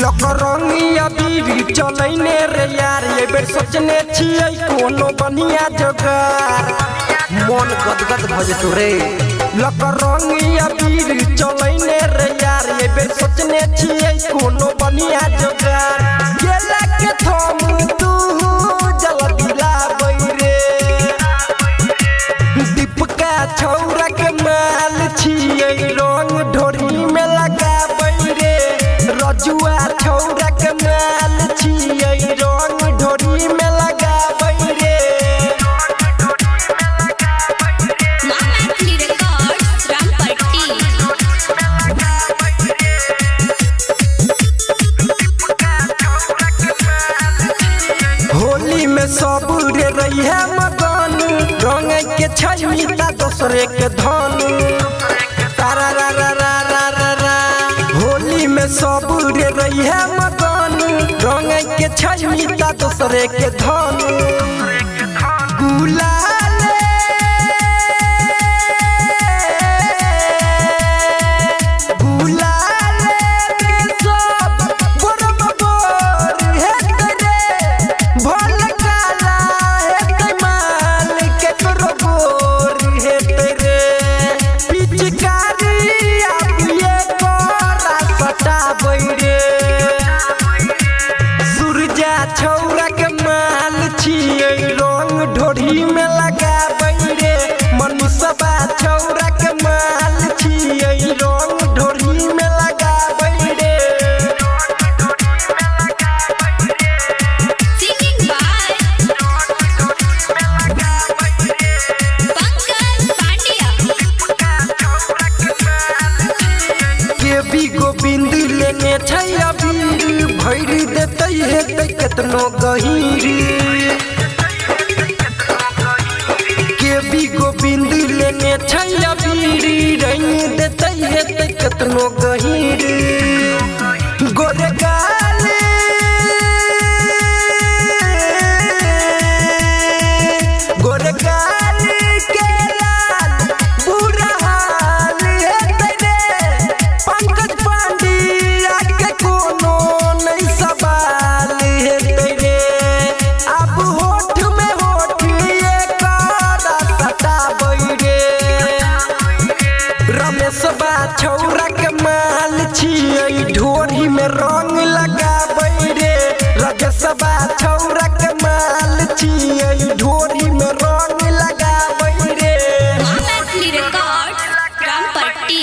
लकरंगी अबीर चलैने रे यार, ए बेर सोचने छियै कोनो बढ़िया जोगार। मन गदगद भ जेतौ रे। लकरंगी अबीर चलैने रे यार, ए बेर सोचने छियै कोनो बढ़िया जोगार। केला के थम तू जल्दी लाबै रे, दीपका छौरा के माल छियै रंग ढोरी में लगाबै रे। रजुआ छौरा के माल छियै रंग ढोरी में लगाबै रे। माँ मैथिली रिकॉर्ड्स रामपट्टी। होली में सब रे रही है मगन, रंग के छै मिता दोसरे के धन। तारा रा रा रा रा रा रा। होली में सब रे रही है मगन, रंग के छै मिता दोसरे के धन। गुलाल गुलाल में सब गोरम गोर हेतै रे, भोल काला हेतै माल केकरो गोर हेतै रे। पिचकारी आबिये कोरा सटाबै रे, सुरजा छौरा के माल छियै रंग ढोरी में लगाबै रे। मनुष्यबा छौरा के माल छियै रंग ढोरी में लगाबै रे। Singing by Pankaj Pandya. K B Gobind लेने छै अबीर, भरि देतै हेतै केतनो गहीर। के बी गोविंद लेने छै अबीर, रंग देतै हेतै केतनो गहीर। गोरे गाल गोरे गाल के लाल बुरा हाल हेतै रे। पंकज पांड्या के कोनो नहीं सवाल हेतै रे। अब होठ में होठ ये करा सटाबै रे। रमेशबा छौरा के माल छियै ढोरी में रंग लगाबै रे। रजसबा छौरा के माल छियै ढोरी में रंग लगाबै रे। माँ मैथिली रिकॉर्ड्स रामपट्टी।